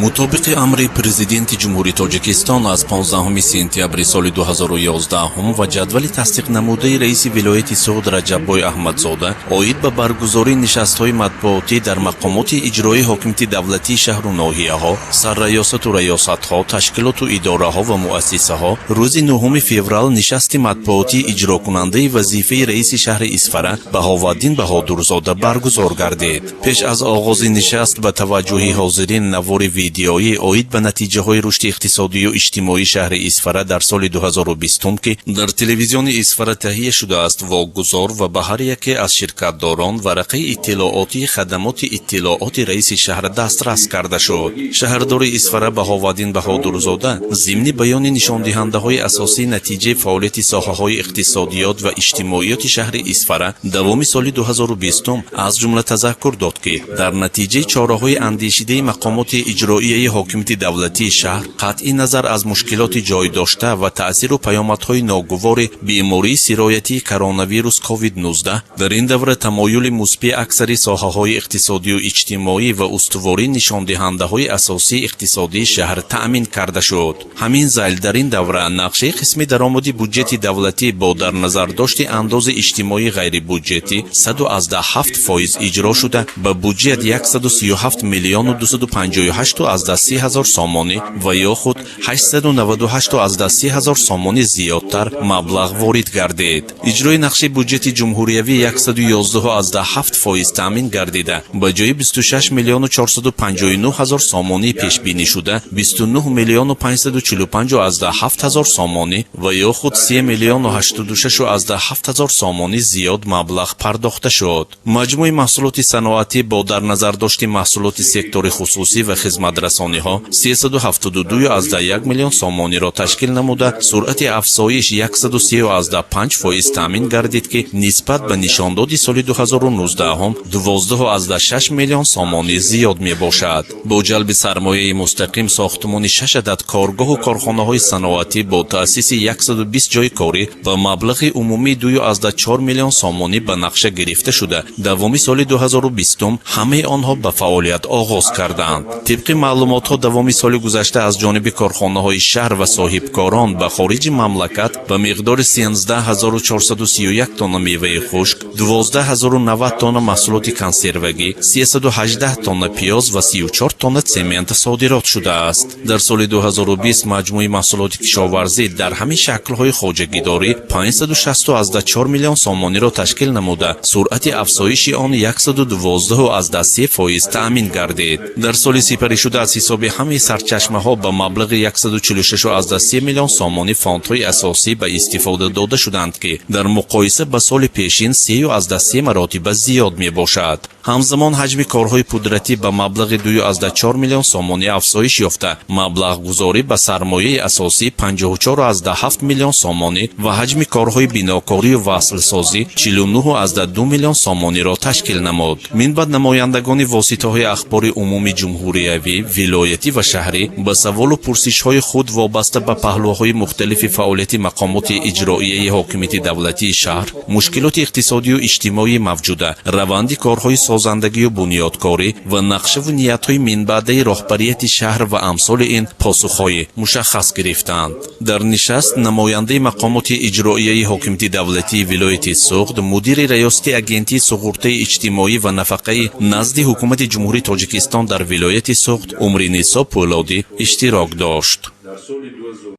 Мутобиқи амри Президенти Ҷумҳурии Тоҷикистон аз 15 сентябри соли 2011 ва ҷадвали тасдиқнамудаи раиси вилояти Суғд Раҷаббой Аҳмадзода оид ба баргузории нишастҳои матбуотӣ дар мақомоти иҷроии ҳокимияти давлатии шаҳру ноҳияҳо, сарраёсату раёсатҳо, ташкилоту идораҳо ва муассисаҳо, рӯзи 9 феврал нишасти матбуотии иҷрокунандаи вазифаи раиси шаҳри Исфара Баҳоваддин Баҳодурзода баргузор гардид. Пеш аз оғози нишаст ба таваҷҷӯҳи ҳозирин навори видеоӣ оид ба натиҷаҳои рушди иқтисодию иҷтимоии шаҳри Исфара дар соли 2020, ки дар телевизиони Исфара таҳия шудааст, вогузор ва ба ҳар яке аз ширкатдорон варақаи иттилоотии хадамоти иттилооти раиси шаҳр дастрас карда шуд. Шаҳрдори Исфара Баҳоваддин Баҳодурзода зимни баёни нишондиҳандаҳои асосии натиҷаи фаъолияти соҳаҳои иқтисодиёт ва иҷтимоиёти шаҳри Исфара давоми соли 2020, аз ҷумла тазаккур дод, ки дар натиҷаи чораҳои андешидаи мақомоти иҷроияи ҳокимияти давлатии шаҳр, қатъи назар аз мушкилоти ҷойдошта ва таъсиру паёмадҳои ногувори бемории сироятии коронавирус COVID-19, дар ин давра тамоюли мусбии аксари соҳаҳои иқтисодию иҷтимоӣ ва устувории нишондиҳандаҳои асосии иқтисодии шаҳр таъмин карда шуд. Ҳамин зайл дар ин давра нақшаи қисми даромади буҷети давлатӣ бо дар назардошти андози иҷтимоии ғайрибуҷетӣ 107% иҷро шуда, ба буҷет 137 миллиону 258,3 ҳазор сомонӣ ва ё худ 898,3 ҳазор сомонӣ зиёдтар маблағ ворид гардид. Иҷрои нақшаи буҷети ҷумҳуриявӣ 111,7% таъмин гардида, ба ҷои 26 миллиону 459 ҳазор сомонӣ пешбинишуда 29 миллиону 545,7 ҳазор сомонӣ ва ё худ 3 миллиону 86,7 ҳазор сомонӣ зиёд маблағ пардохта шуд. Маҷмӯи маҳсулоти саноатӣ бо дар назардошти маҳсулоти сектори хусусӣ ва хизматрасониҳо 372,1 миллион сомониро ташкил намуда, суръати афзоиш 103,5% таъмин гардид, ки нисбат ба нишондоди соли 2019 12,6 миллион сомонӣ зиёд мебошад. Бо ҷалби сармояи мустақим сохтмони шаш адад коргоҳу корхонаҳои саноатӣ бо таъсиси 120 ҷойи корӣ ба маблағи умумии 2,4 миллион сомонӣ ба нақша гирифта шуда, давоми соли 2020 ҳамаи онҳо ба фаъолият оғоз кардаанд. Тибқи маълумотҳо, давоми соли гузашта аз ҷониби корхонаҳои шаҳр ва соҳибкорон ба хориҷи мамлакат ба миқдори 13 431 тонна меваи хушк, 12 090 тонна маҳсулоти консервагӣ, 318 тонна пиёз ва 34 тонна цемент содирот шудааст. Дар соли 2020 маҷмӯи маҳсулоти кишоварзӣ дар ҳамин шаклҳои хоҷагидорӣ 560,4 миллион сомониро ташкил намуда, суръати афзоиши он 112,3% таъмин гардид. Дар соли сипаришуда аз ҳисоби ҳамаи сарчашмаҳо ба маблағи 146,3 миллион сомонӣ фондҳои асосӣ ба истифода дода шуданд, ки дар муқоиса ба соли пешин 3,3 маротиба зиёд мебошад. Ҳамзамон ҳаҷми корҳои пудратӣ ба маблағи 2,4 миллион сомонӣ афзоиш ёфта, маблағгузорӣ ба сармояи асосӣ 54,7 миллион сомонӣ ва ҳаҷми корҳои бинокорию васлсозӣ 49,2 миллион сомониро ташкил намуд. Минбаъд намояндагони воситаҳои ахбори умуми ҷумҳуриявӣ, вилоятӣ ва шаҳрӣ ба саволу пурсишҳои худ вобаста ба паҳлӯҳои мухталифи фаъолияти мақомоти иҷроияи ҳокимияти давлатии шаҳр, мушкилоти иқтисодию иҷтимоии мавҷуда, раванди корҳои созандагию бунёдкорӣ ва нақшаву ниятҳои минбаъдаи роҳбарияти шаҳр ва амсоли ин посухҳои мушаххас гирифтанд. Дар нишаст намояндаи мақомоти иҷроияи ҳокимияти давлатии вилояти Суғд, мудири раёсати Агентии суғуртаи иҷтимоӣ ва нафақаи назди Ҳукумати Ҷумҳурии Тоҷикистон дар вилояти Суғд Умринисо Пӯлодӣ иштирок дошт. Дар соли 2000